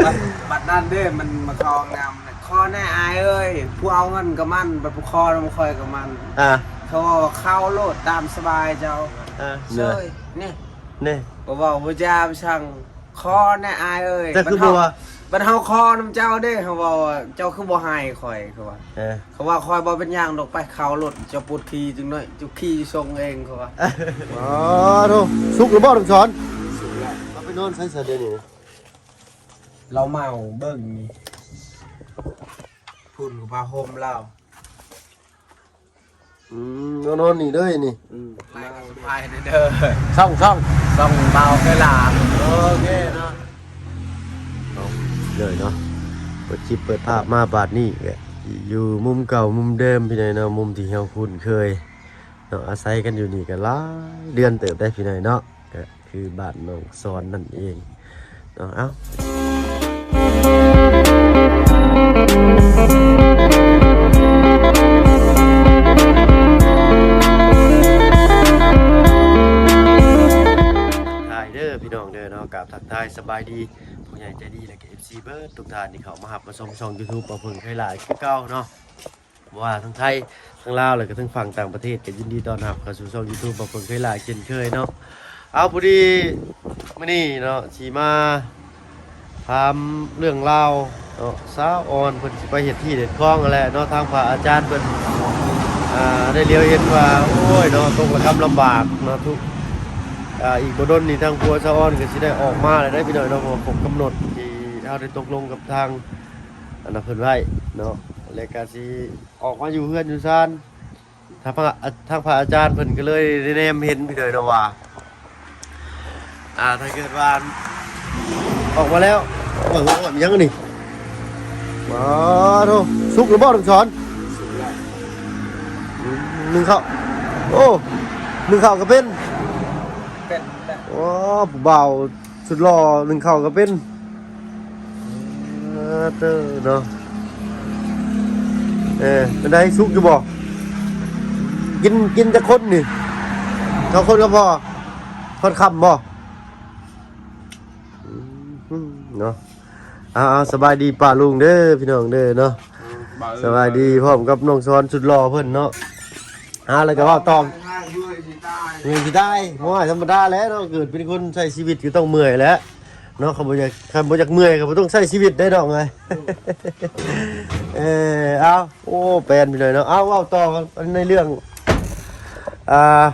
ບັດ ບັດນັ້ນເດ້ ມັນມາເຂົ້າຫ້ອງນ້ຳ ຂໍແດ່ອ້າຍເອີຍ ຜູ້ເອົາເງິນກໍມັນ ບັດຜູ້ຂໍນຳຂ້ອຍກໍມັນ ອ່າ ເຂົາເວົ້າວ່າເຂົ້າໂລດຕາມສະບາຍເຈົ້າ ອ່າ ເຊີຍ ນີ້ ນີ້ ບໍ່ເວົ້າບໍ່ຈາໄປສັ່ງ ຂໍແດ່ອ້າຍເອີຍ ເຈົ້າຄືບໍ່ວ່າ ບັດເຮົາ ບັດເຮົາຂໍນຳເຈົ້າເດ້ ເຮົາເວົ້າວ່າ ເຈົ້າຄືບໍ່ໃຫ້ຂ້ອຍ ເຂົາວ່າ ເອີ ເຂົາວ່າ ຂ້ອຍບໍ່ເປັນຫຍັງດອກ ໄປເຂົ້າໂລດ ເຈົ້າປວດຂີ້ຈັກໜ້ອຍ ເຈົ້າຂີ້ສົ່ງເອງ ເຂົາວ່າ ອໍ ໂທ້ ສຸກແລ້ວບໍ່ ນ້ອງສອນ? ສຸກແລ້ວ ເຮົາໄປນອນໃສຊະດຽວນີ້? ລາວເມົາເບິ່ງນີ້ ພຸ້ນກໍຜ້າຫົ່ມລາວ ອືມ ນອນນີ້ເດີນີ້ ອືມ ສະບາຍເດີ ຊ່ອງ ຊ່ອງ ຊ່ອງເບົາເວລາ ໂອເຄເນາະ ເອົາເລີຍເນາະ ເປີດຄລິບເປີດພາບມາບາດນີ້ກະຢູ່ມຸມເກົ່າມຸມເດີມພີ່ນ້ອງເນາະ ມຸມທີ່ເຮົາຄຸ້ນເຄີຍເນາະ ອາໄສກັນຢູ່ນີ້ກະຫຼາຍເດືອນເຕີບໄດ໋ພີ່ນ້ອງເນາະ ກະ ຄືບ້ານນ້ອງສອນນັ້ນເອງເນາະ ເອົ້າ ທັກທາຍເດີພີ່ນ້ອງເດີເນາະ ກາບທັກທາຍສະບາຍດີ ຜູ້ໃຫຍ່ໃຈດີ ແລະກະເອັຟຊີເບິດທຸກທ່ານທີ່ເຂົ້າມາຮັບມາຊົມຊ່ອງຢູທູບ ບ່າວເຜິ້ງໄຄຫຼ້າ ຄືເກົ່າເນາະ. ບໍ່ວ່າທັງໄທ ທັງລາວ ແລະກະທັງຝັ່ງຕ່າງປະເທດ ກະຍິນດີຕ້ອນຮັບເຂົ້າສູ່ຊ່ອງຢູທູບ ບ່າວເຜິ້ງໄຄຫຼ້າ ເຊັ່ນເຄີຍເນາະ ເອົາ ພໍດີມື້ນີ້ເນາະ ຊິມາຖາມເລື່ອງລາວເນາະ ສາວອອນເພິ່ນຊິໄປເຮັດທີ່ເຮັດຄອງຫັ້ນແຫຼະເນາະ ທາງພະອາຈານເພິ່ນ ອ່າ ໄດ້ຫຼຽວເຫັນວ່າ ໂອ້ຍເນາະ ຕົກລະກຳລຳບາກເນາະ ທຸກ ອ່າ ອີກບໍ່ດົນນີ້ທາງຜົວສາວອອນກະຊິໄດ້ອອກມາແລ້ວເດ້ພີ່ນ້ອງເນາະ ເພາະວ່າຄົບກຳນົດທີ່ເຮົາໄດ້ຕົກລົງກັບທາງ ອັນນັ້ນເພິ່ນໄວ້ເນາະ ແລະກະຊິ ອອກມາຢູ່ເຮືອນຢູ່ຊານ ທາງພະ ທາງພະອາຈານເພິ່ນກໍເລີຍໄດ້ແນມເຫັນພີ່ນ້ອງເນາະວ່າ ອ່າ ຖ້າເກີດວ່າອອກມາແລ້ວ ເບິ່ງວ່າຫຍັງອັນນີ້ ວ້າໂທ້ ສຸກແລ້ວບໍ່ ນ້ອງສອນ? ສຸກແລ້ວ ອືມ ໜຶ້ງເຂົ້າ ໂອ້ ໜຶ້ງເຂົ້າກໍເປັນ ເປັນແລ້ວ ໂອ້ ຜູ້ບ່າວ ສຸດຫຼໍ່ໜຶ້ງເຂົ້າກໍເປັນ ເອີ ເຕີເນາະ ເອີ ເປັນໃດ ສຸກຢູ່ບໍ່? ກິນ ກິນຈັກຄົນນີ້? ສອງຄົນກໍພໍ ຮອດຄ່ຳບໍ່? ອືມ ເນາະ ເອົາ ເອົາ ສະບາຍດີປ້າລຸງເດີ ພີ່ນ້ອງເດີເນາະ ອືມ ສະບາຍດີພ້ອມກັບນ້ອງສອນສຸດຫຼໍ່ເພິ່ນເນາະ. ອ່າ ແລ້ວກໍເວົ້າຕໍ່ ເມື່ອຍຊິຕາຍ ເມື່ອຍຊິຕາຍ ໂອ້ຍ ທຳມະດາແຫຼະເນາະ ເກີດເປັນຄົນໃຊ້ຊີວິດກໍຕ້ອງເມື່ອຍແຫຼະເນາະ ຄັນບໍ່ຢາກ ຄັນບໍ່ຢາກເມື່ອຍກໍບໍ່ຕ້ອງໃຊ້ຊີວິດໄດ໋ດອກເອີຍ ເອີ ເອົາ ໂອ້ ແປນພີ່ນ້ອງເນາະ ເອົາ ເວົ້າຕໍ່ໃນເລື່ອງ ອ່າ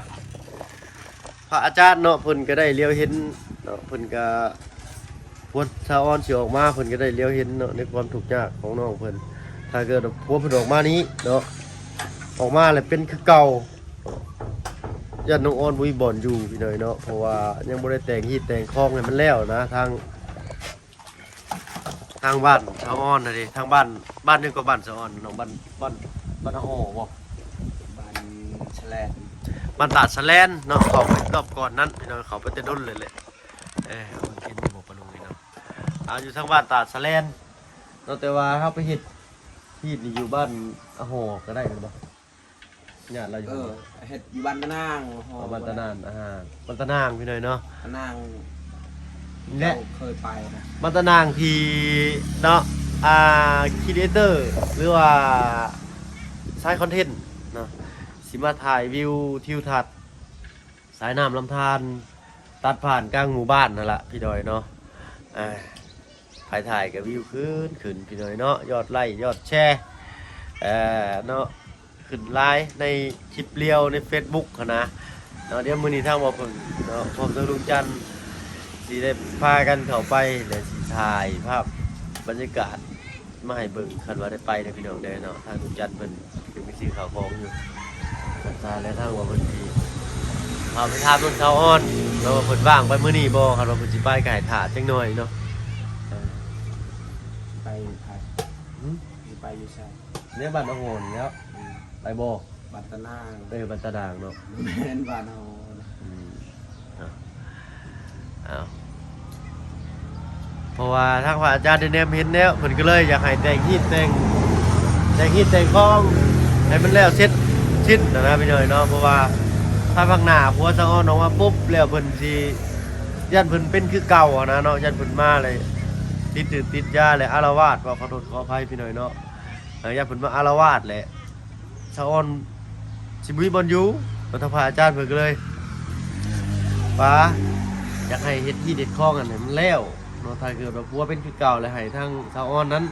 ພະອາຈານເນາະ ເພິ່ນກໍໄດ້ຫຼຽວເຫັນເນາະ ເພິ່ນກໍ ຜົວສາວອອນຊິອອກມາ ເພິ່ນກໍໄດ້ຫຼຽວເຫັນເນາະ ໃນຄວາມທຸກຍາກຂອງນ້ອງເພິ່ນ ຖ້າເກີດວ່າຜົວເພິ່ນອອກມານີ້ເນາະ ອອກມາແລ້ວເປັນຄືເກົ່າ ຢ້ານນ້ອງອອນບໍ່ມີບ່ອນຢູ່ພີ່ນ້ອງເນາະ ເພາະວ່າຍັງບໍ່ໄດ້ແຕ່ງຮີດແຕ່ງຄອງໃຫ້ມັນແລ້ວນະ ທາງ ທາງບ້ານສາວອອນນະເດ ທາງບ້ານ ບ້ານຫຍັງກໍບ້ານສາວອອນເນາະ ບ້ານ ບ້ານ ບ້ານນາຫໍບໍ່? ບ້ານສະແລນ ບ້ານຕາດສະແລນເນາະ ເຂົ້າໄປຮອບກ່ອນນັ້ນພີ່ນ້ອງ ເຂົ້າໄປແຕ່ດົນເລີຍແຫຼະ ເອີ ເຫັນຢູ່ບໍ່ປ້າລຸງນີ້ເນາະ ອ່າ ຢູ່ທາງບ້ານຕາດສະແລນເນາະ ແຕ່ວ່າເຮົາໄປເຮັດ ເຮັດນີ້ຢູ່ບ້ານອາຫໍກໍໄດ້ແມ່ນບໍ່? ຍາດລາວຢູ່ ເອີ ເຮັດຢູ່ບ້ານຕານາງ ອໍ ບ້ານຕານາງ ອ່າ ບ້ານຕານາງພີ່ນ້ອງເນາະ ຕານາງ ແລະ ເຈົ້າເຄີຍໄປນະ ບ້ານຕານາງທີ່ເນາະ ອ່າ ຄຣີເອເຕີ ຫຼືວ່າສາຍຄອນເທັນເນາະ ຊິມາຖ່າຍວິວທິວທັດ ສາຍນ້ຳລຳທານ ຕັດຜ່ານກາງໝູ່ບ້ານຫັ້ນລະພີ່ນ້ອງເນາະ ອ່າ ໃຜຖ່າຍກໍວິວຂຶ້ນ ຂຶ້ນພີ່ນ້ອງເນາະ ຍອດໄລ້ ຍອດແຊ ເອີ ເນາະ ຂຶ້ນຫຼາຍໃນຄລິບລຽວໃນເຟສບຸກຫັ້ນນະເນາະ ດຽວມື້ນີ້ທາງບ່າວເຜິ້ງເນາະ ພ້ອມທັງລຸງຈັນ ຊິໄດ້ພາກັນເຂົ້າໄປ ແລະ ຊິຖ່າຍພາບບັນຍາກາດ ມາໃຫ້ເບິ່ງ ຄັນວ່າໄດ້ໄປເດີພີ່ນ້ອງເດີເນາະ ທາງລຸງຈັນເພິ່ນເປັນໄປຊື້ເຂົ້າຂອງຢູ່ ຄັນວ່າແລ້ວທາງວ່າເພິ່ນຊິເອົາໄປຖາມເບິ່ງສາວອອນ ວ່າເພິ່ນວ່າງໄປມື້ນີ້ບໍ່ ຄັນວ່າເພິ່ນຊິໄປກໍໃຫ້ຖ້າຈັກໜ້ອຍເນາະ ໄປ ຫືມ ຊິໄປຢູ່ໃສ? ໃນບ້ານອາໂຫນແລ້ວ ອືມ ໄປບໍ່? ບັດຕະນາງ ເອີ ບັດຕະນາງເນາະ ແມ່ນບ້ານເຮົາ ອືມ ເອົາ ເອົາ ເພາະວ່າທາງພະອາຈານໄດ້ແນມເຫັນແລ້ວ ເພິ່ນກໍເລີຍຢາກໃຫ້ແຕ່ງຮີດແຕ່ງ ແຕ່ງຮີດແຕ່ງຄອງໃຫ້ມັນແລ້ວເສັດສິ້ນນະ ນະ ພີ່ນ້ອງເນາະ ເພາະວ່າຖ້າພັກໜ້າຜົວສາວອອນອອກມາປຸບແລ້ວ ເພິ່ນຊິ ຢ້ານເພິ່ນເປັນຄືເກົ່າຫັ້ນນະເນາະ ຢ້ານເພິ່ນມາເລີຍ ຕິດດື່ມຕິດຢາ ແລະ ອາລະວາດ. ເວົ້າຂໍໂທດຂໍອະໄພພີ່ນ້ອງເນາະ ເອີ ຢ້ານເພິ່ນມາອາລະວາດແຫຼະ ສາວອອນຊິບໍ່ມີບ່ອນຢູ່. ແລ້ວທາງພະອາຈານເພິ່ນກໍເລີຍວ່າ ຢາກໃຫ້ເຮັດຮີດເຮັດຄອງຫັ້ນໃຫ້ມັນແລ້ວເນາະ. ຖ້າເກີດວ່າຜົວເປັນຄືເກົ່າ ແລ້ວໃຫ້ທາງສາວອອນນັ້ນ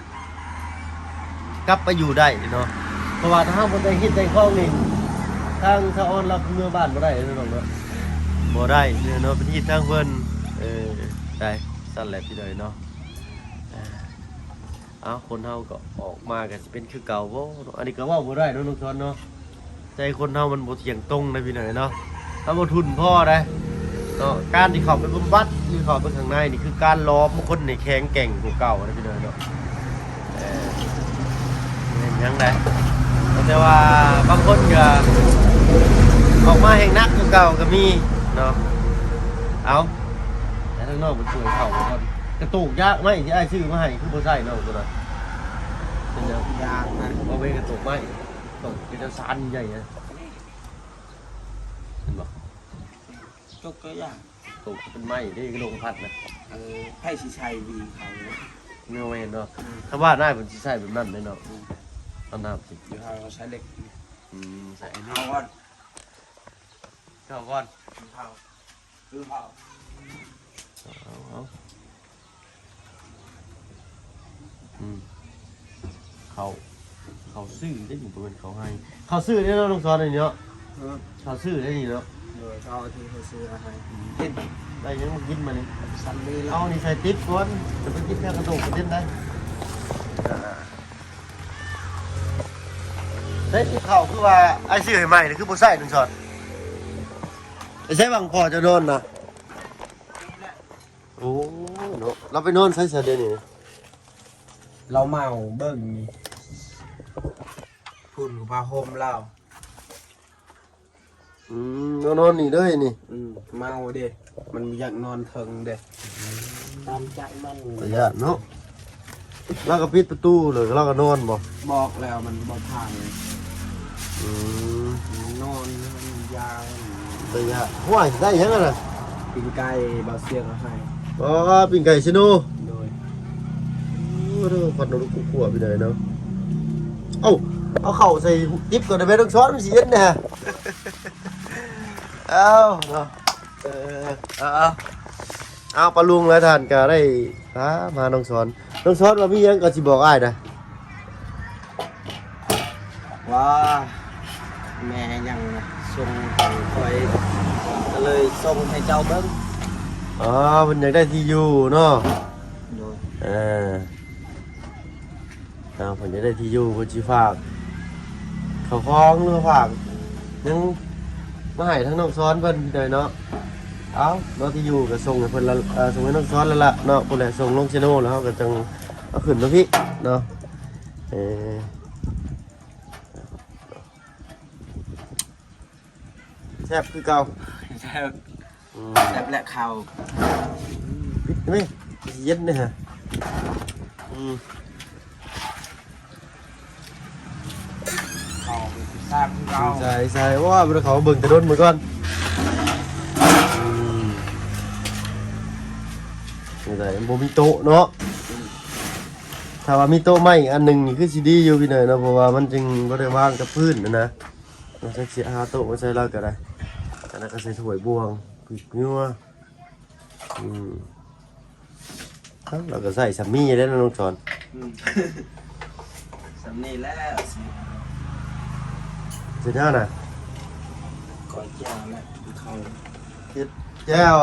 ກັບໄປຢູ່ໄດ້ເນາະ ເພາະວ່າຖ້າເຮົາບໍ່ແຕ່ງຮີດແຕ່ງຄອງນີ້ ທາງສາວອອນລາວເມືອບ້ານບໍ່ໄດ້ເນາະ ນ້ອງເນາະ ບໍ່ໄດ້ເນາະ ເປັນຮີດທາງເພິ່ນ. ເອີ ໄດ້ ຊັ້ນແຫຼະພີ່ນ້ອງເນາະ. ເອົາ ຄົນເຮົາກໍອອກມາກໍຊິເປັນຄືເກົ່າບໍ່ເນາະ ອັນນີ້ກໍເວົ້າບໍ່ໄດ້ເນາະ ນ້ອງຊອນເນາະ. ໃຈຄົນເຮົາມັນບໍ່ທ່ຽງຕົງເດ້ພີ່ນ້ອງເນາະ ເຮົາບໍ່ທຸ່ນພໍໄດ໋ເນາະ. ການທີ່ເຂົ້າໄປບຳບັດ ຫຼື ເຂົ້າໄປຂ້າງໃນນີ້ ຄືການຫຼອມຄົນໃຫ້ແຂງແກ່ງກວ່າເກົ່າເດ້ພີ່ນ້ອງເນາະ. ເອີ ເຫັນຫຍັງໄດ໋ ແຕ່ວ່າບາງຄົນກໍອອກມາແຮງໜັກກວ່າເກົ່າກໍມີເນາະ. ເອົາ ໃຫ້ທາງນ້ອງເພິ່ນຊ່ວຍເຂົ້າກ່ອນ ກະໂຕກຢາກໄມ້ທີ່ອ້າຍຊື້ມາໃຫ້ ຄືບໍ່ໃຊ້ນ້ອງຕົວນັ້ນ ເປັນຫຍັງ? ຢາກນະ ບໍ່ແມ່ນກະໂຕກໄມ້ ໂຕກເປັນສານໃຫຍ່ນະ ເຫັນບໍ່? ຕົກກໍຢາກ ຕົກເປັນໄມ້ເດ້ ລົມພັດນະ. ເອີ ໃຜຊິໃຊ້ວີເຂົາເນາະ ແມ່ນບໍ່? ອືມ ຖ້າວ່ານາຍເພິ່ນຊິໃຊ້ແບບນັ້ນເດ້ເນາະ. ອືມ ເອົານ້ຳຊິ ຢູ່ເຮົາໃຊ້ເຫຼັກ. ອືມ ໃຊ້ອັນນີ້ ເອົາກ່ອນ ເອົາກ່ອນ ເອົາ ຄືເຮົາ ເອົາ ເອົາ ອືມ ເຂົາ ເຂົາຊື້ໄດ້ນີ້ ບໍ່ແມ່ນເຂົາໃຫ້ ເຂົາຊື້ໄດ້ເນາະ ນ້ອງສອນ ອັນນີ້ເນາະ. ເອີ ເຂົາຊື້ໄດ້ນີ້ເນາະ ໂດຍ ເຂົາທີ່ເຂົາຊື້ມາໃຫ້ ອືມ ກິນ ໄດ້ຫຍັງມາກິນມານີ້ ສ່ຳນີ້ລະ ເອົານີ້ໃສ່ຕິບກ່ອນ ຈະໄປກິນແຕ່ກະໂຕກກະເດັນໄດ້. ໃສ່ຕິບເຂົ້າ ຄືວ່າອ້າຍຊື້ໃຫ້ໃໝ່ນີ້ ຄືບໍ່ໃຊ້ ນ້ອງສອນ. ໄປໃສຫວ່າງພໍ່ເຈົ້ານອນນະ? ໂອ້ ເນາະ ລາວໄປນອນໃສຊະດຽວນີ້? ລາວເມົາເບິ່ງນີ້ ພຸ້ນຜ້າຫົ່ມລາວ. ອືມ ລາວນອນນີ້ເລີຍນີ້. ອືມ ເມົາເດ້ ມັນຢາກນອນເທິງເດ້ ຕາມໃຈມັນ ຕາຢ້ານເນາະ. ລາວກໍປິດປະຕູເລີຍ ລາວກໍນອນບໍ່? ບອກແລ້ວມັນບໍ່ຟັງ. ອືມ ມັນນອນມັນຢາວ ໄດ້ຍາກ. ຫ້ວຍ ໄດ້ຫຍັງຫັ້ນນະ? ປີ້ງໄກ່ ບ່າວຊຽງເອົາໃຫ້. ອໍ ປີ້ງໄກ່ເຊໂນ. ໂດຍ. ໂອ້ໂຫ ພັດລົມກຸກົວໄປເລີຍເນາະ. ເອົ້າ ເອົາເຂົ້າໃສ່ຕິບກ່ອນໄດ້ແມ່ ນ້ອງສອນ ມັນຊິເຢັນແດ່. ເອົາເນາະ ເອີ ເອົາ ເອົາ ເອົາ ປ້າລຸງຫຼາຍທ່ານກໍໄດ້ ພາມານ້ອງສອນ ນ້ອງສອນວ່າມີຫຍັງກໍຊິບອກອ້າຍນະ ວ່າແມ່ຫຍັງນະ ສົ່ງໃຫ້ຂ້ອຍ ກໍເລີຍສົ່ງໃຫ້ເຈົ້າເບິ່ງ. ອໍ ເພິ່ນຢາກໄດ້ທີ່ຢູ່ເນາະ. ໂດຍ. ເອີ ເອົາ ເພິ່ນຈະໄດ້ທີ່ຢູ່ ເພິ່ນຊິຝາກເຂົ້າຂອງ ຫຼືວ່າຝາກຫຍັງມາໃຫ້ທາງນ້ອງສອນເພິ່ນໄດ້ເນາະ. ເອົາເນາະ ທີ່ຢູ່ກໍສົ່ງໃຫ້ເພິ່ນລະ ເອີ ສົ່ງໃຫ້ນ້ອງສອນແລ້ວລະເນາະ. ພຸ້ນແຫຼະ ສົ່ງລົງເຊໂນແລ້ວ ເຮົາກໍຈັ່ງເອົາຂຶ້ນມາພີ້ເນາະ. ເອີ ແຊບຄືເກົ່າ. ແຊບ. ອືມ ແຊບແຫຼະເຂົ້າ. ປິດໄວ້ ເຢັນເດ້ຮະ. ອືມ ເຂົ້າແຊບຄືເກົ່າ. ໃສ່ ໃສ່ ໂອ້ຍ ບໍ່ໄດ້ເຂົ້າເບິ່ງແຕ່ດົນມື້ກ່ອນ. ອືມ ໃສ່ ມັນບໍ່ມີໂຕະເນາະ. ອືມ ຖ້າວ່າມີໂຕະໄມ້ອີກອັນໜຶ່ງນີ້ຄືຊິດີຢູ່ພີ່ນ້ອງເນາະ ເພາະວ່າມັນຈຶ່ງບໍ່ໄດ້ວາງກັບພື້ນຫັ້ນນະ. ເຮົາຈັກຊິຫາໂຕະມາໃສ່ລາວກໍໄດ້ ອັນນັ້ນກໍໃສ່ຖ້ວຍບ່ວງ ພິກຍົວ. ອືມ ເອົ້າ ລາວກໍໃສ່ສ່ຳນີ້ແຫຼະນ້ອງສອນ. ອືມ ສ່ຳນີ້ແຫຼະ. ເຮັດຫຍັງນະ? ກ້ອຍແຈ່ວແຫຼະ ເຂົ້າ ເຮັດແຈ່ວ.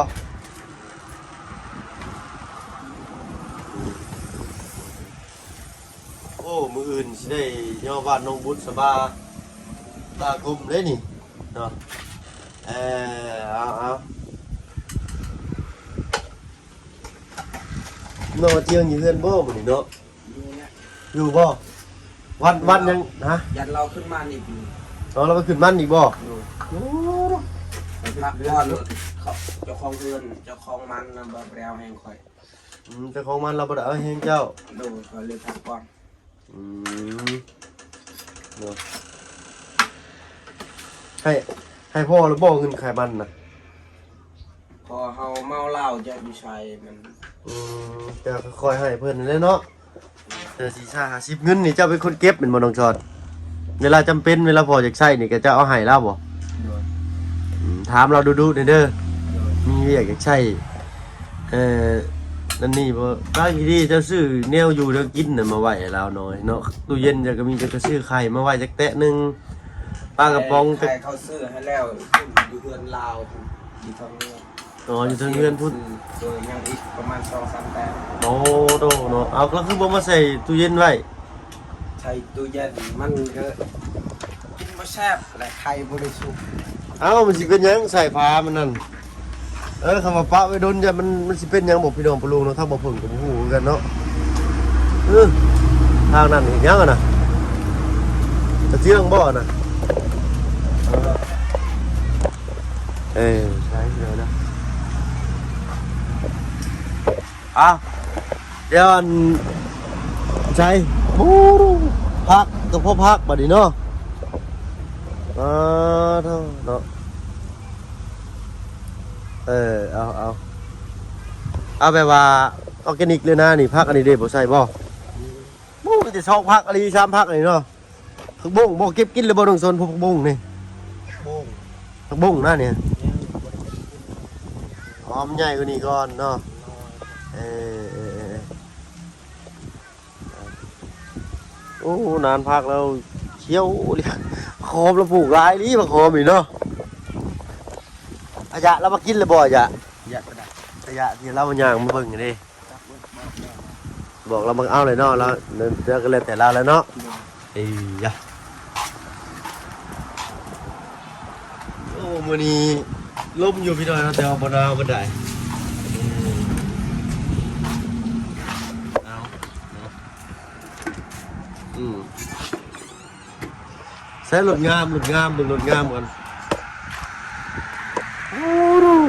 ໂອ້ ມື້ອື່ນຊິໄດ້ຍໍບ້ານນ້ອງບຸດສະບາ ຕາກົມເດ້ນີ້ເນາະ. ເອີ ເອົາ ເອົາ ນ້ອງຈຽງຢູ່ເຮືອນບໍ່ມື້ນີ້ເນາະ? ຢູ່ແຫຼະ. ຢູ່ບໍ່? ວັນ ວັນຫຍັງ? ຮະ? ຢ້ານລາວຂຶ້ນມານີ້. ອໍ ລາວໄປຂຶ້ນມັນອີກບໍ່? ໂດຍ. ໂອ້ ໄປພັກຜ່ອນ ເຈົ້າຂອງເຮືອນ ເຈົ້າຂອງມັນນະ ບໍ່ໄດ້ເອົາແຮງຂ້ອຍ. ອືມ ເຈົ້າຂອງມັນລາວບໍ່ໄດ້ເອົາແຮງເຈົ້າ. ໂດຍ ຂ້ອຍເລີຍພັກຜ່ອນ. ອືມ ເນາະ ໃຫ້ ໃຫ້ພໍ່ລະບໍ່ເງິນຂາຍມັນນະ? ພໍ່ເຮົາເມົາເຫຼົ້າ ຈັກຢູ່ໃສ ມັນ ອືມ ເຈົ້າກໍຄ່ອຍໃຫ້ເພິ່ນນັ້ນແຫຼະເນາະ ເທື່ອສີ່ຫ້າສິບ ເງິນນີ້ເຈົ້າເປັນຄົນເກັບແມ່ນບໍ່ ນ້ອງຊອດ? ເວລາຈຳເປັນ ເວລາພໍ່ຢາກໃຊ້ນີ້ ກໍເຈົ້າເອົາໃຫ້ລາວບໍ່? ໂດຍ ອືມ ຖາມລາວດຸໆແດ່ເດີ ໂດຍ ມີວຽກຢາກໃຊ້ ເອີ ນັ້ນນີ້ບໍ່? ບາງທີເຈົ້າຊື້ແນວຢູ່ແນວກິນນັ້ນມາໄວ້ໃຫ້ລາວໜ້ອຍເນາະ ຕູ້ເຢັນເຈົ້າກໍມີ ເຈົ້າກໍຊື້ໄຂ່ມາໄວ້ຈັກແຕະໜຶ່ງ ປາກະປ໋ອງ ໄຂ່ເຂົາຊື້ໃຫ້ແລ້ວ ຢູ່ເຮືອນລາວ ຢູ່ທາງເມືອງ ອໍ ຢູ່ເທິງເຮືອນພຸ້ນ ໂດຍ ຍັງອີກປະມານສອງສາມແຕະ. ໂອ້ໂຕເນາະ ເອົາ ແລ້ວຄືບໍ່ມາໃສ່ຕູ້ເຢັນໄວ້? ໃສ່ຕູ້ເຢັນມັນກໍກິນບໍ່ແຊບ ແລະໄຂ່ບໍ່ໄດ້ສຸກ. ເອົ້າ ມັນຊິເປັນຫຍັງ ສາຍຟ້າມັນນັ້ນ? ເອີ ຄຳວ່າປະໄວ້ດົນ ຢ້ານມັນ ມັນຊິເປັນຫຍັງບໍ່ ພີ່ນ້ອງປະລຸງເນາະ ທາງບໍ່ເພິ່ງກໍບໍ່ຮູ້ຄືກັນເນາະ. ເອີ ທາງນັ້ນເຮັດຫຍັງຫັ້ນນະ? ກະເຈື່ອງບໍ່ນະ? ເອີ ໃຊ່ເລີຍນະ. ອ້າວ ດຽວອັນ ໃສ່ ໂອ້ ຜັກກໍພໍຜັກບາດນີ້ເນາະ. ອາ ເນາະ ເອີ ເອົາ ເອົາ ເອົາແບບວ່າອໍແກນິກເລີຍນະນີ້ ຜັກອັນນີ້ເດ້ ບໍ່ໃສ່ບໍ່? ໂອ້ ມີແຕ່ສອງຜັກອີ່ຫຼີ ສາມຜັກນີ້ເນາະ. ຜັກບົ້ງບໍ່ ເກັບກິນແລ້ວບໍ່ ນ້ອງສົນ ພວກຜັກບົ້ງນີ້? ບົ້ງ ຜັກບົ້ງນະນີ້ ຍັງບໍ່ໄດ້ເກັບກິນ ຫອມໃຫຍ່ກວ່ານີ້ກ່ອນເນາະ. ເອີ ເອີ ເອີ ເອີ ໂອ້ ນານຜັກແລ້ວຂຽວ ຫອມລະປູກຫຼາຍອີ່ຫຼີ ຜັກຫອມນີ້ເນາະ. ອາຍະລາວມາກິນແລ້ວບໍ່ ອາຍະ? ອາຍະກໍໄດ້ ອາຍະທີ່ລາວຍ່າງມາເບິ່ງນີ້ເດ້. ບອກລາວມັກເອົາເລີຍເນາະ ລາວ ແລ້ວກໍແລ້ວແຕ່ລາວແຫຼະເນາະ. ໂດຍ ເອີຍະ ໂອ້ ມື້ນີ້ລົມຢູ່ພີ່ນ້ອງເນາະ ແຕ່ວ່າບໍ່ໜາວປານໃດ. ເອົາເນາະ ອືມ. ໃຊ້ລົດງາມ ລົດງາມ ເບິ່ງລົດງາມກ່ອນ. ໂອ້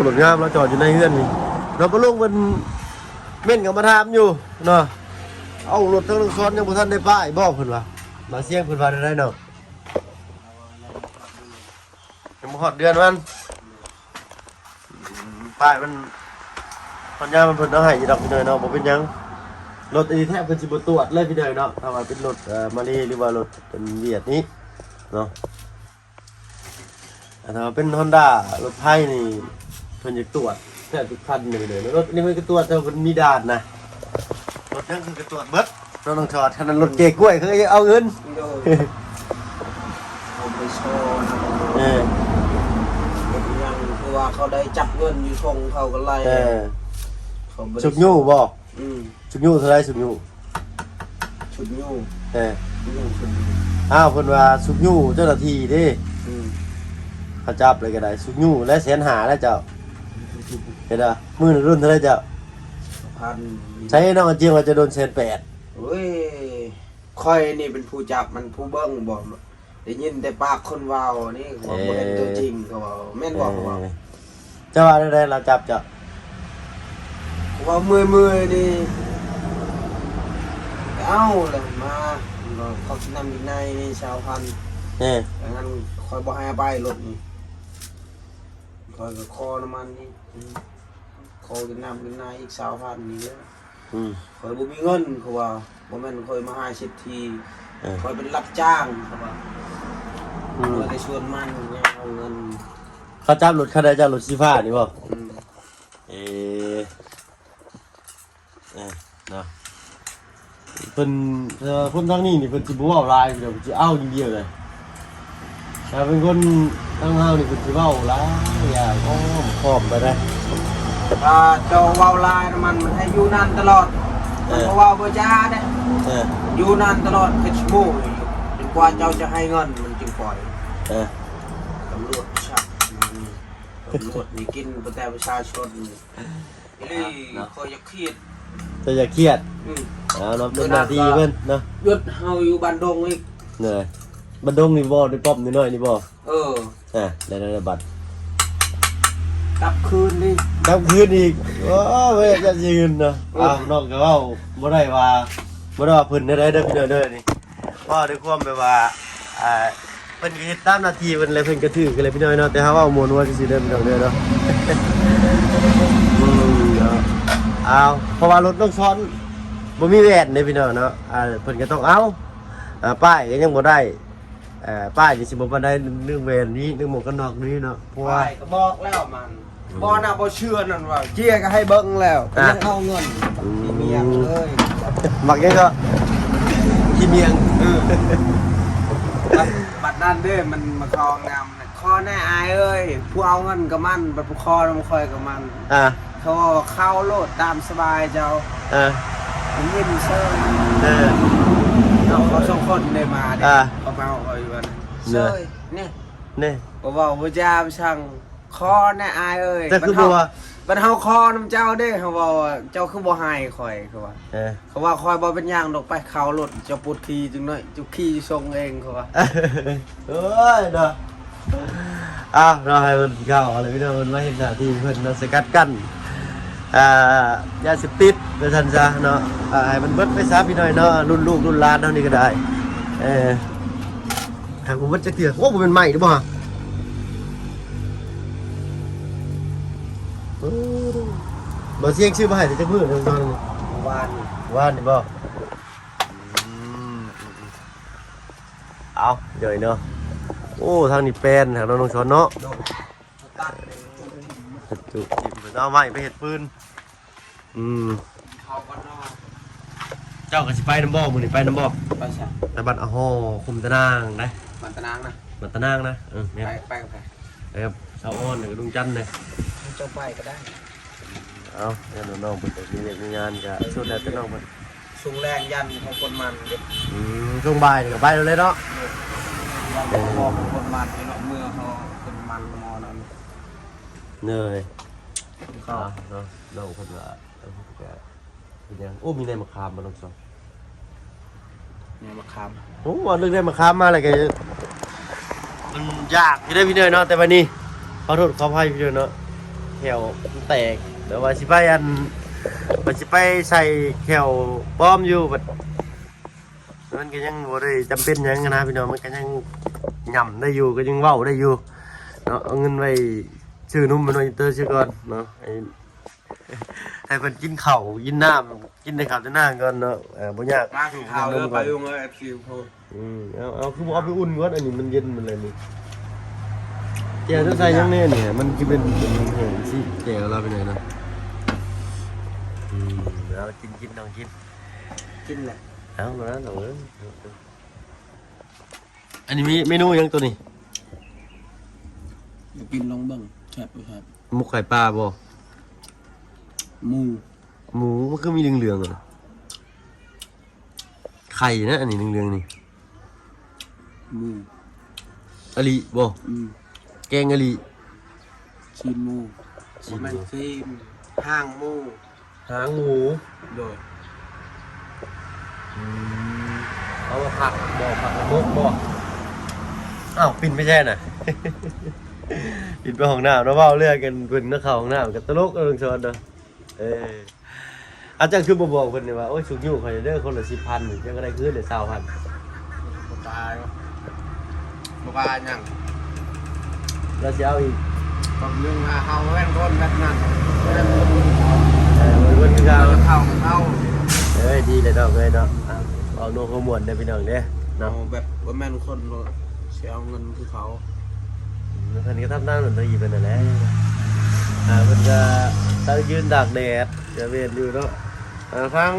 ລົດງາມ ລາວຈອດຢູ່ໃນເຮືອນນີ້ເນາະ. ປ້າລຸງເພິ່ນເມັ້ນເຂົ້າມາຖາມຢູ່ເນາະ ເອົາ ລົດທາງນ້ອງສອນຍັງບໍ່ທັນໄດ້ປ້າຍບໍ່ ເພິ່ນວ່າ ມາຊຽງເພິ່ນວ່າແນວໃດເນາະ? ຍັງບໍ່ຮອດເດືອນມັນ ອືມ ປ້າຍມັນ ຕອນຍາມມັນເພິ່ນເອົາໃຫ້ຢູ່ດອກພີ່ນ້ອງເນາະ ບໍ່ເປັນຫຍັງ. ລົດອັນນີ້ແທ້ເພິ່ນຊິບໍ່ຕວດເລີຍພີ່ນ້ອງເນາະ ຖ້າວ່າເປັນລົດ ເອີ ມາເລ ຫຼືວ່າລົດເປັນຫວຽດນີ້ເນາະ. ອາ ຖ້າວ່າເປັນຮອນດ້າ ລົດໄທນີ້ ເພິ່ນຢາກຕວດແທບທຸກຄັນເລີຍ. ລົດນີ້ເພິ່ນກໍຕວດ ແຕ່ວ່າມັນມີດ່ານນະ ລົດຫຍັງເພິ່ນກໍຕວດເບິດ. ນ້ອງ ນ້ອງຊອດ ຄັນນັ້ນລົດເກກ້ວຍ ເຂົາກໍຢາກເອົາເງິນ. ໂດຍ ເຂົາບໍ່ໄດ້ຊໍນະ. ເອີ ເຮັດຫຍັງ ຄືວ່າເຂົາໄດ້ຈັບເງິນຢູ່ຊົງເຂົາກໍໄລ່. ເອີ ເຂົາບໍ່ໄດ້ຊຸກຍູ້ບໍ່? ອືມ ຊຸກຍູ້ເທົ່າໃດ? ຊຸກຍູ້ ຊຸກຍູ້ ເອີ ຊຸກຍູ້ ຊຸກຍູ້. ອ້າວ ເພິ່ນວ່າຊຸກຍູ້ເຈົ້າໜ້າທີ່ເດ້. ອືມ ເຂົາຈັບເລີຍກໍໄດ້ ຊຸກຍູ້ແລ້ວແສນຫ້າແລ້ວເຈົ້າ. ເຫັນບໍ່? ມື້ໜຶ່ງໂດນເທົ່າໃດເຈົ້າ? ພັນ. ໃສ່ນ້ອງອາຈຽງວ່າຈະໂດນແສນແປດ. ໂອ້ຍ ຂ້ອຍນີ້ເປັນຜູ້ຈັບ ມັນຜູ້ເບິ່ງບໍ່ ໄດ້ຍິນແຕ່ປາກຄົນເວົ້ານີ້ ເຂົາວ່າ ເອີ ບໍ່ເຫັນຕົວຈິງ ເຂົາວ່າ ແມ່ນບໍ່ ເອີ ເຂົາວ່າ. ເຈົ້າວ່າແນວໃດລາວຈັບເຈົ້າ? ເຂົາວ່າເມື່ອຍໆນີ້ ໄປເອົາແລ້ວມາ ເຂົາກິນນ້ຳກິນໃນນີ້ຊາວພັນ. ເອີ ດັ່ງນັ້ນຂ້ອຍບໍ່ໃຫ້ເອົາໄປລົດນີ້ ຂ້ອຍກໍຂໍນ້ຳມັນນີ້ ຂໍກິນນ້ຳກິນໃນອີກຊາວພັນນີ້ເດີ. ອືມ ຂ້ອຍບໍ່ມີເງິນ ເຂົາວ່າ ບໍ່ແມ່ນຂ້ອຍມະຫາເສດຖີ ເອີ ຂ້ອຍເປັນຮັບຈ້າງ ເຂົາວ່າ. ອືມ ເມື່ອແຕ່ຊວນມັນຍັງເອົາເງິນ. ເຂົາຈັບລົດຄັນໃດເຈົ້າ? ລົດສີຟ້ານີ້ບໍ່? ອືມ ເອ ເອີ ເນາະ ເພິ່ນ ເອີ ຄົນທາງນີ້ນີ້ເພິ່ນຊິບໍ່ເວົ້າຫຼາຍ ເພິ່ນຊິເອົາຢ່າງດຽວເລີຍ. ຖ້າເປັນຄົນທາງລາວນີ້ເພິ່ນຊິເວົ້າຫຼາຍຢ່າງອ້ອມຄ້ອມໄປໄດ໋. ຖ້າເຈົ້າເວົ້າຫຼາຍນຳມັນ ມັນໃຫ້ຢູ່ນານຕະຫຼອດ. ເອີ ມັນບໍ່ເວົ້າບໍ່ຈາເດ້. ເອີ ຢູ່ນານຕະຫຼອດເຈັດຊົ່ວໂມງຢູ່ ຈົນກວ່າເຈົ້າຈະໃຫ້ເງິນມັນຈຶ່ງປ່ອຍ. ເອີ ຕຳຫຼວດຊັກ ຕຳຫຼວດນີ້ກິນໄປແຕ່ປະຊາຊົນ. ອີ່ຫຼີ ເນາະ ຂ້ອຍຢາກຄຽດ. ເຈົ້າຢ່າຄຽດ. ອືມ ເອົາເນາະ ເປັນໜ້າທີ່ເພິ່ນເນາະ. ຢຸດເຮົາຢູ່ບ້ານດົງອີກ. ເນາະ ບ້ານດົງນີ້ບໍ່ ໃນປ້ອມນ້ອຍໆນີ້ບໍ່? ເອີ ອ່າ ໄດ້ໆ ບັດ ກັບຄືນອີກ ກັບຄືນອີກ. ໂອ້ຍ ຢາກຈະຢືນເນາະ. ເອີ ອ້າວ ນ້ອງກໍເວົ້າບໍ່ໄດ້ວ່າ ບໍ່ໄດ້ວ່າເພິ່ນແນວໃດເດີພີ່ນ້ອງເດີ. ນີ້ເວົ້າດ້ວຍຄວາມແບບວ່າ ອ່າ ເພິ່ນກໍເຮັດຕາມໜ້າທີ່ເພິ່ນແຫຼະ ເພິ່ນກໍຖືກແຫຼະພີ່ນ້ອງເນາະ. ແຕ່ເຮົາເວົ້າມ່ວນຫົວຊື່ໆເດີພີ່ນ້ອງເດີເນາະ. ອືມ ເນາະ. ເອົາ ເພາະວ່າລົດນ້ອງຊອນບໍ່ມີແວ່ນເດ້ພີ່ນ້ອງເນາະ ອ່າ ເພິ່ນກໍຕ້ອງເອົາ ອ່າ ປ້າຍກໍຍັງບໍ່ໄດ້ ອ່າ ປ້າຍນີ້ຊິບໍ່ປານໃດ ເລື່ອງແວ່ນນີ້ ເລື່ອງໝວກກັນນັອກນີ້ເນາະ ເພາະວ່າ ປ້າຍກໍບອກແລ້ວມັນ ອືມ ບໍ່ນະ ບໍ່ເຊື່ອນັ້ນວ່າ ເຈ້ຍກໍໃຫ້ເບິ່ງແລ້ວ ອ່ະ ຍັງເອົາເງິນ ອືມ ຂີ້ໝ້ຽງເລີຍ ມັກຫຍັງກໍ ຂີ້ໝ້ຽງ ເອີ ບັດ ບັດນັ້ນເດ້ ມັນມາເຂົ້າຫ້ອງນ້ຳ ຂໍແດ່ອ້າຍເອີຍ ຜູ້ເອົາເງິນກໍມັນ ບັດຜູ້ຂໍນຳຂ້ອຍກໍມັນ ອ່າ ເຂົາເວົ້າວ່າເຂົ້າໂລດຕາມສະບາຍເຈົ້າ ອ່າ ໄດ້ຍິນເຊີຍ ເອີ ເຮົາສອງຄົນໄດ້ມາເດ້ ອ່າ ເຂົາເວົ້າຂ້ອຍຢູ່ຫັ້ນ ເຊີຍ ນີ້ ນີ້ ເຂົາເວົ້າບໍ່ຈາບໍ່ຊັງ ຂໍແດ່ອ້າຍເອີຍ ແຕ່ຄືບໍ່ວ່າ ບັດເຮົາຂໍນຳເຈົ້າເດ້ ເຮົາເວົ້າວ່າ ເຈົ້າຄືບໍ່ໃຫ້ຂ້ອຍ ເຂົາວ່າ ເອີ ເຂົາວ່າ ຂ້ອຍບໍ່ເປັນຫຍັງດອກ ໄປເຂົ້າໂລດ ເຈົ້າປວດຂີ້ຈັ່ງໜ້ອຍ ເຈົ້າຂີ້ສົ່ງເອງ ເຂົາວ່າ ໂອ້ຍເນາະ ອ້າວເນາະ ໃຫ້ເພິ່ນເຂົ້າເອົາລະພີ່ນ້ອງ ເພິ່ນມາເຮັດໜ້າທີ່ເພິ່ນເນາະ ສະກັດກັ້ນ ອ່າ ຢາເສບຕິດວ່າຊັ້ນຊະເນາະ ອ່າ ໃຫ້ມັນເບິດໄປຊະພີ່ນ້ອງເນາະ ລຸ້ນລູກລຸ້ນຫຼານເຮົານີ້ກໍໄດ້ ເອີ ຫາກບໍ່ເບິດຈັກເທື່ອ ໂອ້ ບໍ່ແມ່ນໄມ້ເດ້ບໍ່ ເອີ ບໍ່ ສຽງຊື້ມາໃຫ້ແຕ່ຈັກມື້ເດີ ຕອນນີ້ ວານນີ້ ວານນີ້ບໍ່ ອືມ ເອົາ ເດີເນາະ ໂອ້ ທາງນີ້ແປນ ທາງນ້ອງຊອນເນາະ ເອົາໄມ້ໄປເຮັດຟືນ ອືມ ເຂົ້າກ່ອນເນາະ ເຈົ້າກໍຊິໄປນຳບໍ່ ມື້ນີ້ໄປນຳບໍ່ ໄປໃສ ໄປບ້ານອາຫໍ່ ຄຸມຕະນາງໄດ໋ ບ້ານຕະນາງນະ ບ້ານຕະນາງນະ ເອີ ແມ່ນ ໄປ ໄປກັບໃຜ ໄປກັບສາວອອນ ແລ້ວກໍລຸງຈັນເດ້ ເຈົ້າໄປກໍໄດ້ ເອົາ ແລ້ວນ້ອງເພິ່ນກໍມີວຽກມີງານ ກໍສຸດແລ້ວແຕ່ນ້ອງເພິ່ນ ຊ່ວງແລງຢ້ານເຂົາຄົນມັນເດ້ ອືມ ຊ່ວງບ່າຍນີ້ກໍໄປແລ້ວເນາະ ເອີ ຢ້ານເຂົາຄົນມັນເນາະ ເມື່ອເຂົາຄົນມັນນຳເຮົານັ້ນ ເອີ ກໍເນາະ ນ້ອງເພິ່ນວ່າ ເອີ ເປັນຫຍັງ ໂອ້ ມີໃນມະຂາມບໍ່ນ້ອງສອນ ໃນມະຂາມ ໂອ້ ເວົ້າເລື່ອງໃນມະຂາມມາແລ້ວກໍ ມັນຢາກຢູ່ເດ້ພີ່ນ້ອງເນາະ ແຕ່ບາດນີ້ ຂໍໂທດຂໍອະໄພພີ່ນ້ອງເນາະ ແຂ້ວມັນແຕກ ແບບວ່າຊິໄປອັນ ວ່າຊິໄປໃສ່ແຂ້ວປອມຢູ່ ບັດ ມັນກໍຍັງບໍ່ໄດ້ຈຳເປັນຫຍັງນະພີ່ນ້ອງ ມັນກໍຍັງຫຍ້ຳໄດ້ຢູ່ ກໍຍັງເວົ້າໄດ້ຢູ່ເນາະ ເອົາເງິນໄວ້ຊື້ນົມໃຫ້ນ້ອງອິນເຕີເສຍກ່ອນເນາະ ໃຫ້ ໃຫ້ເພິ່ນກິນເຂົ້າກິນນ້ຳ ກິນແຕ່ເຂົ້າແຕ່ນ້ຳກ່ອນເນາະ ເອີ ບໍ່ຍາກ ມາກິນເຂົ້າເດີ ໄປລົງເອີ ເອັຟຊີ ອືມ ເອົາ ເອົາ ຄືບໍ່ເອົາໄປອຸ່ນກ່ອນ ອັນນີ້ມັນເຢັນໝົດແລ້ວນີ້ ແຈ່ວຈະໃສ່ຫຍັງແດ່ນີ້ ມັນຄືເປັນ ເປັນແຫ້ງຊີ້ ແຈ່ວລາວເປັນຫຍັງນະ ອືມ ເອົາ ກິນ ກິນ ນ້ອງກິນ ກິນແຫຼະ ເອົາ ມານ້ອງເອີຍ ອັນນີ້ມີເມນູຫຍັງໂຕນີ້ ກິນລອງເບິ່ງ ແຊບບໍ່ແຊບ ໝົກໄຂ່ປາບໍ່ ໝູ ໝູ ມັນຄືມີເຫຼືອງໆ ອະ ໄຂ່ນະ ອັນນີ້ເຫຼືອງໆ ນີ້ ໝູ ອະລິບໍ່ ອືມ ແກງອະລິ ຊີ້ນໝູ ຊີ້ນໝູ ບໍ່ແມ່ນຊີ້ນ ຫາງໝູ ຫາງໝູ ໂດຍ ອືມ ເອົາມາຜັກບໍ່ ຜັກໝົກບໍ່ ອ້າວ ປິ່ນໄປໃສນະ ປິ່ນໄປຫ້ອງນ້ຳເນາະ ເວົ້າເລື່ອງກັນ ເພິ່ນເນາະ ເຂົ້າຫ້ອງນ້ຳ ກໍຕະຫຼົກເນາະ ເນາະ ເອີ ອາ ເຈົ້າຄືບໍ່ບອກເພິ່ນນີ້ວ່າ ໂອ້ຍ ຊຸກຍູ້ຂ້ອຍເດີ ຄົນລະສິບພັນ ເຈົ້າກໍໄດ້ຄືນລະຊາວພັນ ບໍ່ຕາຍ ບໍ່ວ່າຫຍັງ ລາວຊິເອົາອີກ ບາງເລື່ອງວ່າເຮົາແມ່ນຄົນແບບນັ້ນ ເອີ ເພິ່ນຄືເກົ່າ ເຮົາກໍເທົ່າ ເອີຍ ດີແລ້ວເນາະ ເອີຍເນາະ ອ່າ ເວົ້າໂນ້ເວົ້າມ່ວນເດີພີ່ນ້ອງເດີເນາະ ເຮົາແບບບໍ່ແມ່ນຄົນ ຊິເອົາເງິນຄືເຂົາ ເພິ່ນກໍທຳນາງດົນຕີເພິ່ນນັ້ນແຫຼະ ອ່າ ເພິ່ນກໍເຕົາຍຢືນຕາກແດດ ກໍແມ່ນຢູ່ເນາະ ອ່າ ທາງ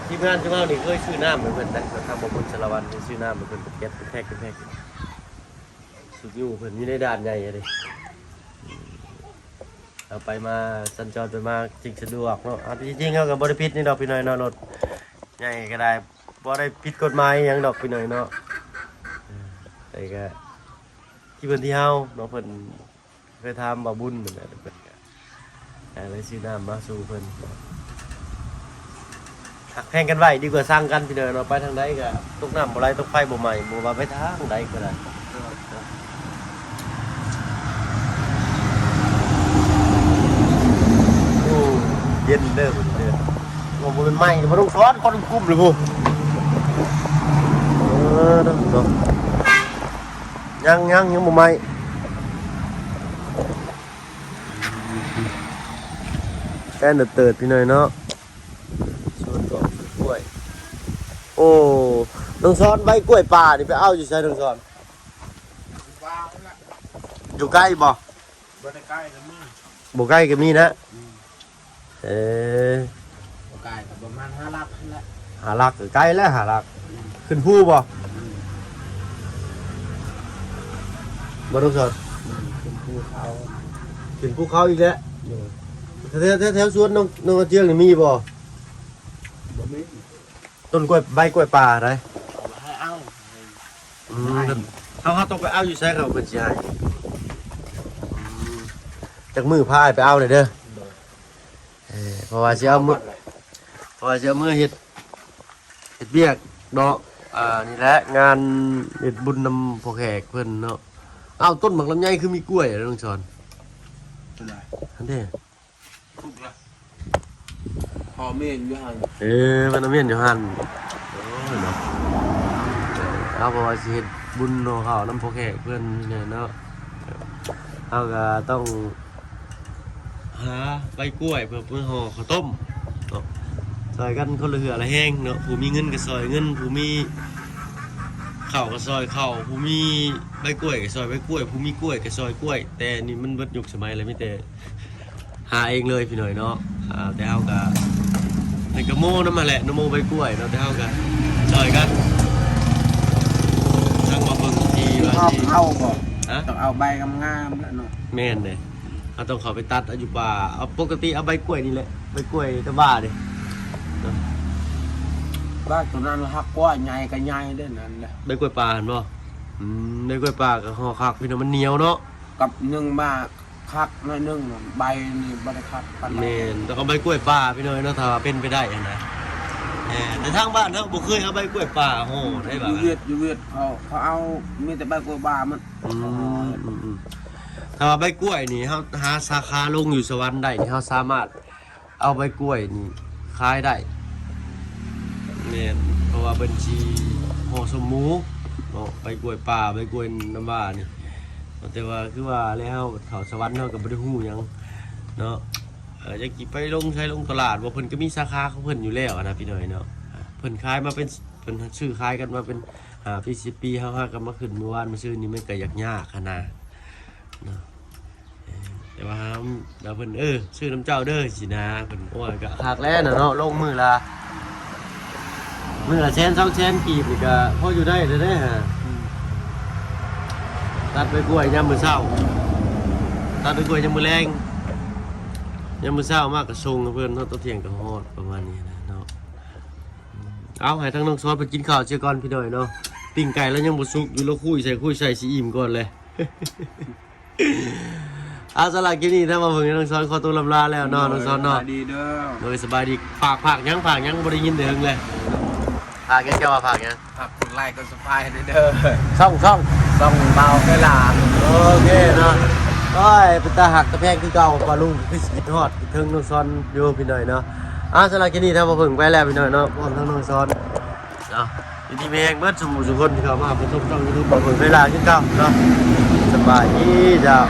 ທີມງານຂອງເຮົານີ້ເຄີຍຊື້ນ້ຳໃຫ້ເພິ່ນນະ ທາງບໍ່ບຸນສາລະວັນເຄີຍຊື້ນ້ຳໃຫ້ເພິ່ນເປັນແກັດເປັນແພັກເປັນແພັກ ຊຸກຍູ້ເພິ່ນຢູ່ໃນດ່ານໃຫຍ່ເດ້ ເອົາໄປມາສັນຈອນໄປມາຈຶ່ງສະດວກເນາະ ອ່າ ທີ່ຈິງເຮົາກໍບໍ່ໄດ້ຜິດຫຍັງດອກພີ່ນ້ອງເນາະ ລົດໃຫຍ່ກໍໄດ້ ບໍ່ໄດ້ຜິດກົດໝາຍຫຍັງດອກພີ່ນ້ອງເນາະ ເອີ ແຕ່ກໍທີ່ເພິ່ນທີ່ເຮົາເນາະ ເພິ່ນ ເຄີຍຖາມບ່າວບຸນເພິ່ນນະ ເພິ່ນກໍ ເອີ ໄດ້ຊື້ນ້ຳມາສູ່ເພິ່ນ ຮັກແພງກັນໄວ້ດີກວ່າຊັງກັນ ພີ່ນ້ອງເນາະ ໄປທາງໃດກໍຕົກນ້ຳບໍ່ໄຫຼ ຕົກໄຟບໍ່ໄໝ້ ບໍ່ວ່າໄປທາງໃດກໍໄດ້ ໂອ້ ເຢັນເດີ ເພິ່ນເດີ ໂອ້ ບໍ່ແມ່ນໄໝ້ ບໍ່ຕ້ອງສອນ ຄົນກຸ້ມເລີຍພຸ້ນ ເອີ ເນາະ ຍັງ ຍັງ ຍັງບໍ່ໄໝ້ ແຕ່ເຕີດໆ ພີ່ນ້ອງເນາະ ສວນດອກກ້ວຍ. ໂອ້ ນ້ອງສອນ ໃບກ້ວຍປ່ານີ້ໄປເອົາຢູ່ໃສ ນ້ອງສອນ? ຢູ່ໃກ້ບໍ່? ບໍ່ໄດ້ໃກ້ກໍມີ ບໍ່ໃກ້ກໍມີນະ. ອືມ ເອີ ບໍ່ໄກກໍປະມານຫ້າຫຼັກຫັ້ນແຫຼະ. ຫ້າຫຼັກກໍໄກແລ້ວ ຫ້າຫຼັກ. ອືມ ຂຶ້ນພູບໍ່? ອືມ ບໍ່ ນ້ອງສອນ? ອືມ ຂຶ້ນພູເຂົາ ຂຶ້ນພູເຂົາອີກແລ້ວ. ໂດຍ ແຖວ ແຖວ ແຖວສວນນ້ອງ ນ້ອງກະຈຽງນີ້ມີບໍ່? ບໍ່ມີ. ຕົ້ນກ້ວຍ ໃບກ້ວຍປ່າໃດ? ເອົາໃຫ້ເອົາ. ອືມ ເຮົາ ເຮົາຕ້ອງໄປເອົາຢູ່ໃສ ເຂົາເພິ່ນຊິໃຫ້? ອືມ ຈັກມື້ພາອ້າຍໄປເອົາແດ່ເດີ. ໂດຍ ເອີ ເພາະວ່າຊິເອົາມື້ ເພາະວ່າຊິເອົາມື້ເຮັດ ເຮັດວຽກເນາະ. ອ່າ ນີ້ແຫຼະ ງານເຮັດບຸນນຳພໍ່ແຂກເພິ່ນເນາະ. ອ້າວ ຕົ້ນໝາກລຳໄຍຄືມີກ້ວຍ ນ້ອງສອນ? ຕົວໃດ? ອັນເດ້ ທຸກລະ ພໍ່ເມນຢູ່ຫັ້ນ. ເອີ ເພິ່ນເອົາເມນຢູ່ຫັ້ນ. ໂອ້ຍເນາະ ເອົາ ເພາະວ່າຊິເຮັດບຸນເນາະ ເຂົ້ານຳພໍ່ແຂກເພິ່ນນີ້ແຫຼະເນາະ. ເຮົາກໍຕ້ອງຫາໃບກ້ວຍເພື່ອ ເພື່ອຫໍ່ເຂົ້າຕົ້ມເນາະ ຊ່ອຍກັນຄົນລະເຫື່ອລະແຮງເນາະ. ຜູ້ມີເງິນກໍຊ່ອຍເງິນ ຜູ້ມີເຂົ້າກໍຊ່ອຍເຂົ້າ ຜູ້ມີໃບກ້ວຍກໍຊ່ອຍໃບກ້ວຍ ຜູ້ມີກ້ວຍກໍຊ່ອຍກ້ວຍ. ແຕ່ນີ້ມັນເບິດຍຸກສະໄໝແລ້ວ ມີແຕ່ ຫາເອງເລີຍພີ່ນ້ອງເນາະ. ອ່າ ແຕ່ເຮົາກະ ເປັນກະໂມນຳຫັ້ນແຫຼະ ນະໂມໃບກ້ວຍເນາະ ແຕ່ເຮົາກະຊ່ອຍກັນ. ຊ່າງວ່າເບິ່ງທີ່ວ່າຊິ ເອົາບໍ່? ຮະ? ຕ້ອງເອົາໃບງາມໆແຫຼະເນາະ. ແມ່ນເດ້ ເຮົາຕ້ອງເຂົ້າໄປຕັດເອົາຢູ່ປ່າ. ເອົາ ປົກກະຕິເອົາໃບກ້ວຍນີ້ແຫຼະ ໃບກ້ວຍຕາບ້າເດ້ເນາະ. ບ້າໂຕນັ້ນຮັກກວ່າ ໃຫຍ່ກະໃຫຍ່ເດ້ນັ້ນນະ ໃບກ້ວຍປ່າຫັ້ນບໍ່? ອືມ ໃບກ້ວຍປ່າກະຫໍ່ຄັກພີ່ນ້ອງ ມັນໜຽວເນາະ. ກັບໜຶ່ງມາຄັກໜ້ອຍໜຶ່ງ ໃບນີ້ບໍ່ໄດ້ຄັກປານໃດ. ແມ່ນ ແຕ່ກໍໃບກ້ວຍປ່າພີ່ນ້ອງເນາະ ຖ້າວ່າເປັນໄປໄດ້ຫັ້ນນະ. ແມ່ນ ແຕ່ທາງບ້ານເຮົາບໍ່ເຄີຍເອົາໃບກ້ວຍປ່າຫໍ່ໄດ້. ຢູ່ຫວຽດ ຢູ່ຫວຽດເຂົາ ເຂົາເອົາ ມີແຕ່ໃບກ້ວຍປ່າໝົດ. ອືມ ອືມ ຖ້າວ່າໃບກ້ວຍນີ້ ເຮົາຫາສາຂາລົງຢູ່ສະຫວັນໄດ້ນີ້ ເຮົາສາມາດ ເອົາໃບກ້ວຍນີ້ຂາຍໄດ້. ແມ່ນ ເພາະວ່າເພິ່ນຊິຫໍ່ສົມໝູເນາະ ໃບກ້ວຍປ່າ ໃບກ້ວຍນ້ຳວ້ານີ້. ແຕ່ວ່າຄືວ່າແລ້ວ ເຂົ້າສະຫວັນເຮົາກໍບໍ່ໄດ້ຮູ້ຫຍັງເນາະ. ເອີ ຈັກຊິໄປລົງໃສ ລົງຕະຫຼາດບໍ່ ເພິ່ນກໍມີສາຂາຂອງເພິ່ນຢູ່ແລ້ວນະ ພີ່ນ້ອງເນາະ. ເພິ່ນຂາຍມາເປັນ ເພິ່ນຊື້ຂາຍກັນມາເປັນຫ້າປີ ສິບປີ ເຮົາຫາກໍມາຂຶ້ນມື້ວານມື້ຊືນນີ້ ມັນກໍຢາກຍາກຫັ້ນນະເນາະ. ເອີ ແຕ່ວ່າ ແລ້ວເພິ່ນ ເອີ ຊື້ນຳເຈົ້າເດີ ຊີ້ນະ ເພິ່ນ. ໂອ້ຍ ກະຄັກແລ້ວນະເນາະ ລົງມື້ລະ ມື້ລະແສນ ສອງແສນກີບນີ້ກະພໍຢູ່ໄດ້ແລ້ວເດ້. ຕັດໃບກ້ວຍຍາມມື້ເຊົ້າ ຕັດໃບກ້ວຍຍາມມື້ແລງ ຍາມມື້ເຊົ້າມາກະສົ່ງໃຫ້ເພິ່ນເນາະ ຕອນທ່ຽງກະຮອດ ປະມານນີ້ນະເນາະ. ເອົາ ໃຫ້ທາງນ້ອງສອນເພິ່ນກິນເຂົ້າເສຍກ່ອນ ພີ່ນ້ອງເນາະ. ປີ້ງໄກ່ລາວຍັງບໍ່ສຸກຢູ່ ລາວຄຸຍໃສ່ຄຸຍໃສ່ຊິອີ່ມກ່ອນແຫຼະ. ເອົາ ສຳລັບຄລິບນີ້ ທາງບ່າວເຜິ້ງ ແລະ ນ້ອງສອນ ຂໍຕົວລ່ຳລາແລ້ວເນາະ ໂດຍ ນ້ອງສອນເນາະ. ສະບາຍດີເດີ. ໂດຍ ສະບາຍດີ. ຝາກ ຝາກຫຍັງ ຝາກຫຍັງ ບໍ່ໄດ້ຍິນແຕ່ເຫິງແລ້ວ. ຝາກຫຍັງ ເຈົ້າວ່າຝາກຫຍັງ? ຝາກກົດໄລກົດຊັບສະໄຄຣບໃຫ້ແດ່ເດີ. ຊ່ອງ ຊ່ອງ ຊ່ອງບ່າວເຄີຍຫຼາ. ໂອເຄເນາະ. ໂອ້ຍ ເປັນຕາຮັກຕາແພງຄືເກົ່າ. ປ້າລຸງຄືຊິຄິດຮອດ ຄິດເຖິງນ້ອງສອນຢູ່ ພີ່ນ້ອງເນາະ. ເອົາ ສຳລັບຄລິບນີ້ ທາງບ່າວເຜິ້ງໄປແລ້ວ ພີ່ນ້ອງເນາະ ພ້ອມທັງນ້ອງສອນ. ເນາະ ຢູ່ດີມີແຮງເບິດສູ່ໝູ່ສູ່ຄົນທີ່ເຂົ້າມາຮັບຊົມຊ່ອງຢູທູບບ່າວເຜິ້ງເຄີຍຫຼາຄືເກົ່າເນາະ. ສະບາຍດີເຈົ້າ.